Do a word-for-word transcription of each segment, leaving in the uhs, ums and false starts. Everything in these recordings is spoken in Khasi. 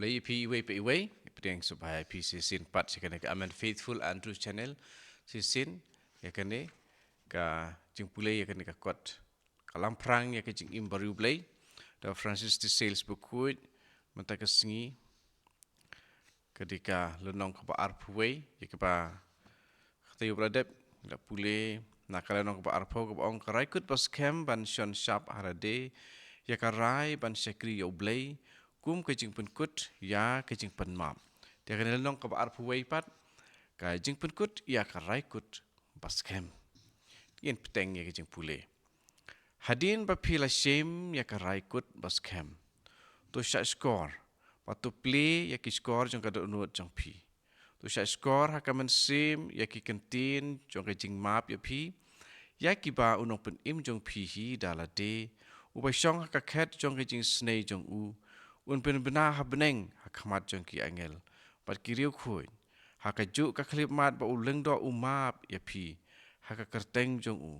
Blei ïa phi iwei pa iwei, pdiang sngewbha ïa phi shisien pat sha kane ka Amen Faithful Andrew Channel, shisien ïa kane ka jingpule ïa kane ka kot ka lamphrang ïa ka jingim bariewblei da Francis de Sales Bakhuid. Mynta ka sngi ka dei ka lynnong kaba arphew wei, ïa kaba ka taïew ba la dep la pule na ka lynnong kaba arphew, kaba ong: Ka rai kut ba skhem ban shon shap ha lade ïa ka rai ban shakri ïa U Blei kum ka jingpynkut ïa ka jingpynmap. Te kane lynnong kaba arphew wei pat, ka jingpynkut ïa ka rai kut ba skhem. Ngin bteng ïa ka jingpule. Hadien ba phi la shim ïa ka rai kut ba skhem, to shah shkor, bad to plie ïa ki shkor jong ka dohnud jong phi. To shah shkor ha ka mynsiem ïa ki kyntien jong ka jingmap ïa phi, ïa kiba U Nongpynim jong phi hi da lade, uba shong ha ka khet jong ka jingisynei jong u, un pynbna ha bneng ha khmat jong ki angel bad ki riewkhuid, ha kajuh ka khyllipmat ba u lyngdoh u map ïa phi ha ka kyrteng jong u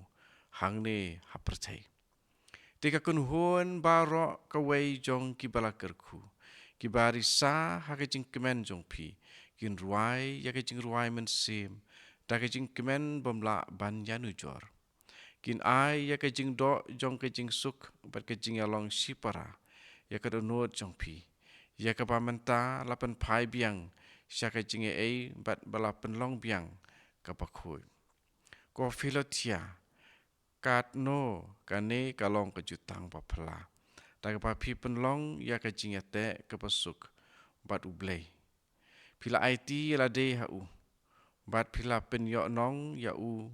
hangne ha pyrthei. Te ka kynhun baroh kawei jong kiba la kyrkhu, kiba risa ha ka jingkmen jong phi, kin rwai ïa ka jingrwai mynsiem da ka jingkmen bym lah ban ïanujor. Kin ai ïa ka jingdoh jong ka jingsuk bad ka jingïalong shipara ïa ka dohnud jong phi, ïa kaba mynta la pynphai biang sha ka jingaiei bad ba la pynlong biang kaba khuid. Ko Philothea, katno kane ka long ka jutang ba phylla, da kaba phi pynlong ïa ka jingïateh kaba suk bad U Blei. Phi la aiti ïa lade ha u, bad phi la pynïohnong ïa u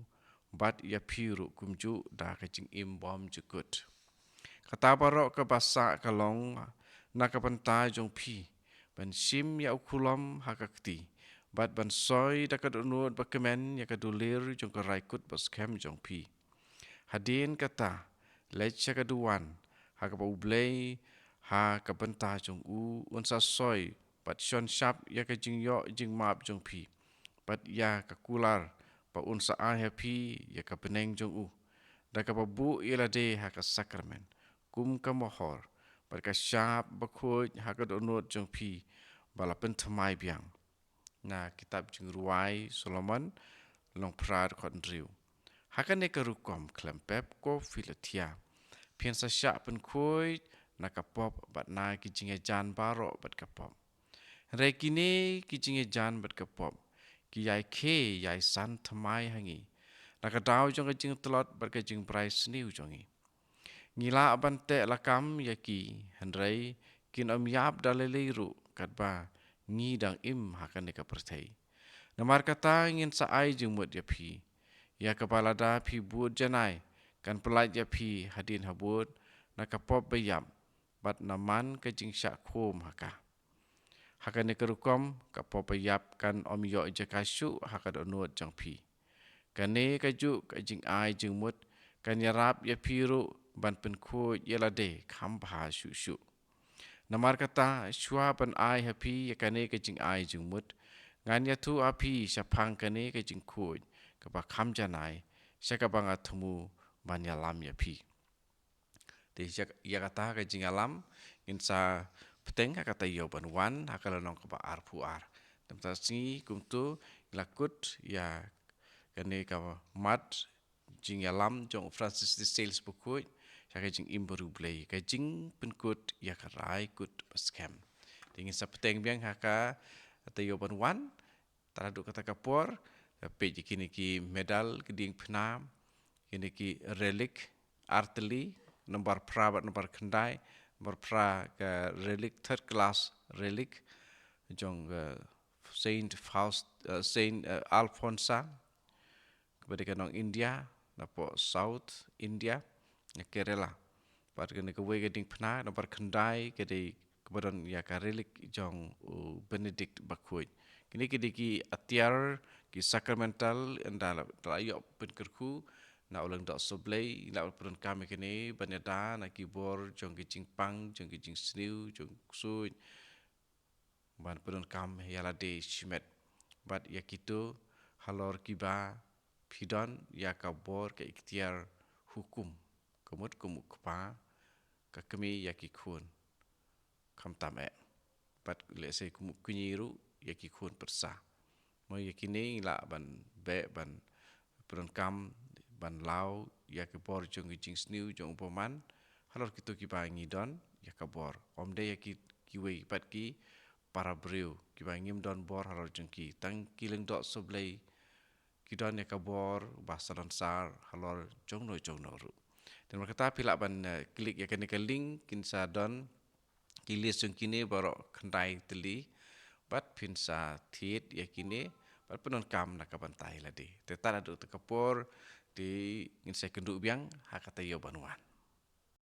bad ïa phi ruh kumjuh da ka jingim bymjukut. Kata baroh kaba sah ka long na ka bynta jong phi, ban shim ïa u khulom ha ka kti bad ban soi da ka dohnud ba kmen ïa ka dulir jong ka rai kut ba skhem jong phi. Hadien kata, leit sha ka duwan ha kaba U Blei ha ka bynta jong u un sa soi bad shon shap ïa ka jingïoh jingmap jong phi, bad ïa ka kular ba un sa ai ha phi ïa ka bneng jong u, da kaba buh ïa lade ha ka sakramen kum ka mohor, bad ka shap bakhuid ha ka dohnud jong phi ba la pynthymmai biang. Na kitab Jingrwai Solomon, lynnong phra, dkhot hynriew. Ha kane ka rukom khlem pep, ko Philothea, phin sa shah pynkhuid na ka pop bad na ki jingïajan baroh bad ka pop. Hynrei kine ki jingïajan bad ka pop ki ïai khie ïai san thymmai ha ngi na ka daw jong ka jingtlot bad ka jingbrai sniew jong ngi. Ngi lah ban teh lakam ïa ki, hynrei kin ym ïap da lei lei ruh katba ngi dang im ha kane ka pyrthei. Namar kata ngin sa ai jingmut ïa phi, ïa kaba lada phi bud janai kan pyllait ïa phi hadien habud na ka pop ba ïap bad na man ka jingshah khum ha ka. Ha kane ka rukom ka pop ba ïap kan ym ïoh jaka shuh ha ka dohnud jong phi. Kane kajuh ka jingai jingmut kan ïarap ïa phi ruh ban pynkhuid ïa lade kham bha shuh shuh. Namar kata, shuwa ban ai ha phi ïa kane ka jingai jingmut, ngan ïathuh ha phi shaphang kane ka jingkhuid kaba kham janai, sha kaba nga thmu ban ïalam ïa phi. Te ïa, ïa kata ka jingïalam ngin sa bteng ha ka taïew ban wan, ha ka lynnong kaba arphew ar. Te mynta ka sngi kumto ngi la kut ïa kane ka mat jingïalam jong u Francis de Sales Bakhuid sha ka jingim bariewblei, ka jingpynkut ïa ka rai kut ba skhem. Te ngin sa bteng biang ha ka taïew ban wan. Tang naduh kata ka por, peit ïa kine ki medal, ki diengphna, kine ki relic, artylli, nombar phra bad nombar khyndai. Nombar phra ka relic, third class relic jong, eh, Saint Faust, eh, Saint, eh, Alphonsa, kaba dei ka nong India napoh South India, na Kerala. Bad kane kawei ka diengphna, nombar khyndai, ka dei kaba don ïa ka relic jong u Benedict Bakhuid. Kine ki dei ki atiar, ki sacramental, ynda la, la ïoh pynkyrkhu na u Lyngdoh Sohblei, la pyndonkam ïa kine ban ïada na ki bor jong ki jingpang, jong ki jingsniew, jong u ksuid, ban pyndonkam ïa lade shimet. Bad ïa kito halor kiba phi don ïa ka bor, ka iktiar hukum, ka mut kum u kpa, ka kmie ïa ki khun. Khamtam eh. bad lehse kum u kñi ruh ïa ki khun pyrsa. Mo ïa kine ngi lah ban beh ban pyndonkam ban law ïa ka bor jong ki jingsniew jong u bymman halor kito kiba ngi don ïa ka bor. Ym dei ïa ki, kiwei pat ki para briew kiba ngim don bor halor jong ki, tang ki lyngdoh sohblei ki don ïa ka bor ba salonsar halor jongno jongno ruh. Te namar kata phi lah ban, eh, klik ïa kane ka link, kin sa don ki list jong kine baroh khyndai tylli bad phin sa thied ïa kine bad pyndonkam na ka bynta ïa lade. Te tad haduh kata ka por te ngin sa ïakynduh biang ha ka taïew ban wan.